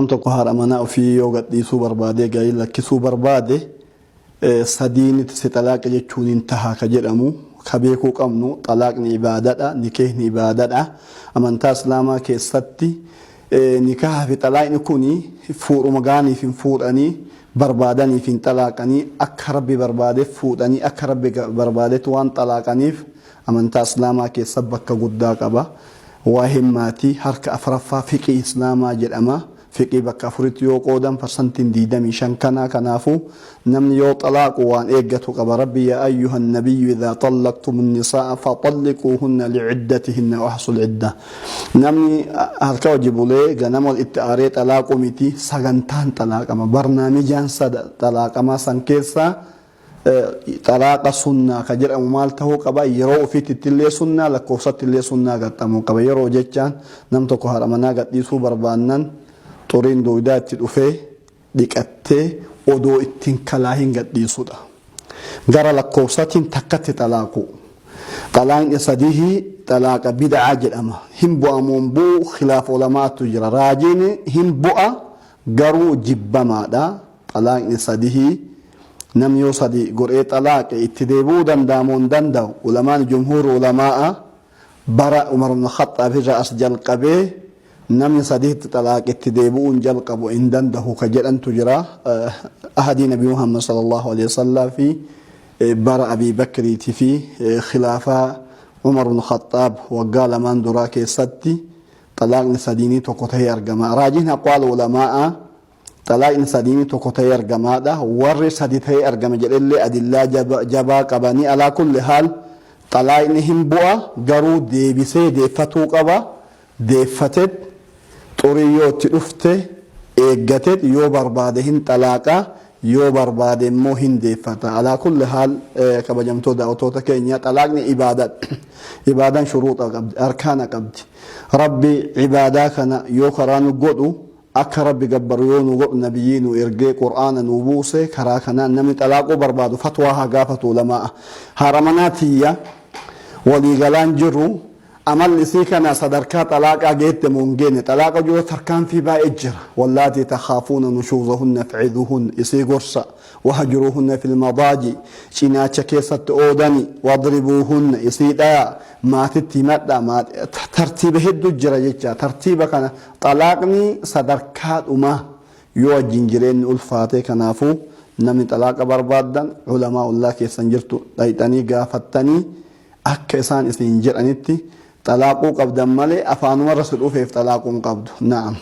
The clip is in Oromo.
Nam tokko haadha manaa ofii yoo gadhiisuu barbaadee gahii lakkisuu barbaade sadiinitti si xalaaqe jechuun hin taha ka jedhamu ka beekuu qabnu xalaaqni ibaadadha, nikeehni ibaadadha. Amantaa Islaamaa keessatti nikaha fi xalaaqni kuni fuudhuma gaaniif hin fuudhanii, barbaadaniif hin xalaaqanii, akka Rabbi barbaadeef fuudhanii, akka Rabbi barbaadetti waan xalaaqaniif amantaa Islaamaa keessa bakka guddaa qaba. Waa'een maatii harka afraffaa fiqhii Islaamaa jedhama. Fiqhii bakka afuritti yoo qoodan parsantiin 25 kana. Kanaafuu namni yoo xalaaqu waan eeggatu qaba. Rabbi yaa ayyuhan nabiyyu idhaa xallaqtumu nisaa'a faxalliquuhunna liciddatihinna wa ahsul idda. Namni harka hojii bulee ganama ol itti aaree xalaaqu miti, sagantaan xalaaqama. Barnaamijaan xalaaqamaa san keessaa Xalaaqa sunnaa ka jedhamu maal tahuu qaba? Yeroo ofiitittillee sunnaa, lakkoofsattillee sunnaa gaxxamuu qaba. Yeroo jechaan nam tokko haadha manaa gadhiisuu barbaannan xuriin duuydaa itti dhufee dhiqattee odoo itti hin kalaahin gadhiisudha. Gara lakkoofsatiin takkatti xalaaquu. Xalaaqni sadihii xalaaqa bid'aa jedhama. Hin bu'a moo hin bu'u khilaaf ulamaatu jira. Raajiin hin bu'a garuu jibbamaadha. Xalaaqni sadihii namni yoo sadi godhee xalaaqe itti deebi'uu danda'a moo hin danda'u? Ulamaan jumhuur ulamaa'a bara Umar ibn Khaxxaab irraa as jalqabee namni sadihitti xalaaqe itti deebi'uu hin jalqabu, hin dandahu ka jedhantu jira. Ahadii Nabi Muhammad sallallahu alaihi wasallam fi bara Abii Bakriiti fi khilaafaa Umar ibn Khaxxaab waggaa lamaan duraa keessatti xalaaqni sadiinii tokko ta'ee argama. Raajiin aqwaal ulamaa'a Xalaaqni sadiini tokko ta'ee argamaadha. Warri sadi ta'ee argame jedhellee adillaa jabaa qabanii. Alaa kulli haal xalaaqni hin bu'a, garuu deebisee deeffatuu qaba. Deeffatet xurii yoo itti dhufte eeggatet yoo barbaade hin xalaaqa, yoo barbaade immoo hin deeffata. Alaa kulli haal kabajamtoo daawwattoota keenya, xalaaqni ibaadaadha. Ibaadaan shuruuxa qabdi, arkaana qabdi. Rabbi ibaadaa kana yoo karaa nu godhu, akka Rabbi gabbaru yoo nu godhu, nabiyyii nu ergee, Qur'aana nuu buuse. Karaa kanaan namni xalaaquu barbaadu fatwaa haa gaafatu ulamaa'a. Haadha manaa tiyya walii galaan jiru, amalli isii kana sadarkaa xalaaqaa geette moo hin geenne? Xalaaqa dura tarkaanfii baay'ee jira. Wallaatii takhaafuuna nushuuzahunna fa'izuhun, isii gorsa, wahjuruuhunna fil madaaji, cinaacha keessatti oodani, wadribuuhunna, isii dhaya, maatitti himadha. Tartiiba hedduu jira jecha. Tartiiba kana Xalaaqni sadarkaa dhumaa yoo wajjin jireenni ulfaate. Kanaafuu namni xalaaqa barbaaddan ulamaa ollaa keessan jirtu dhayxanii gaafattanii akka isaan isin jedhanitti xalaaquu qabdan malee afaanumarra si dhufeef xalaaquu hin qabdu. Na'am.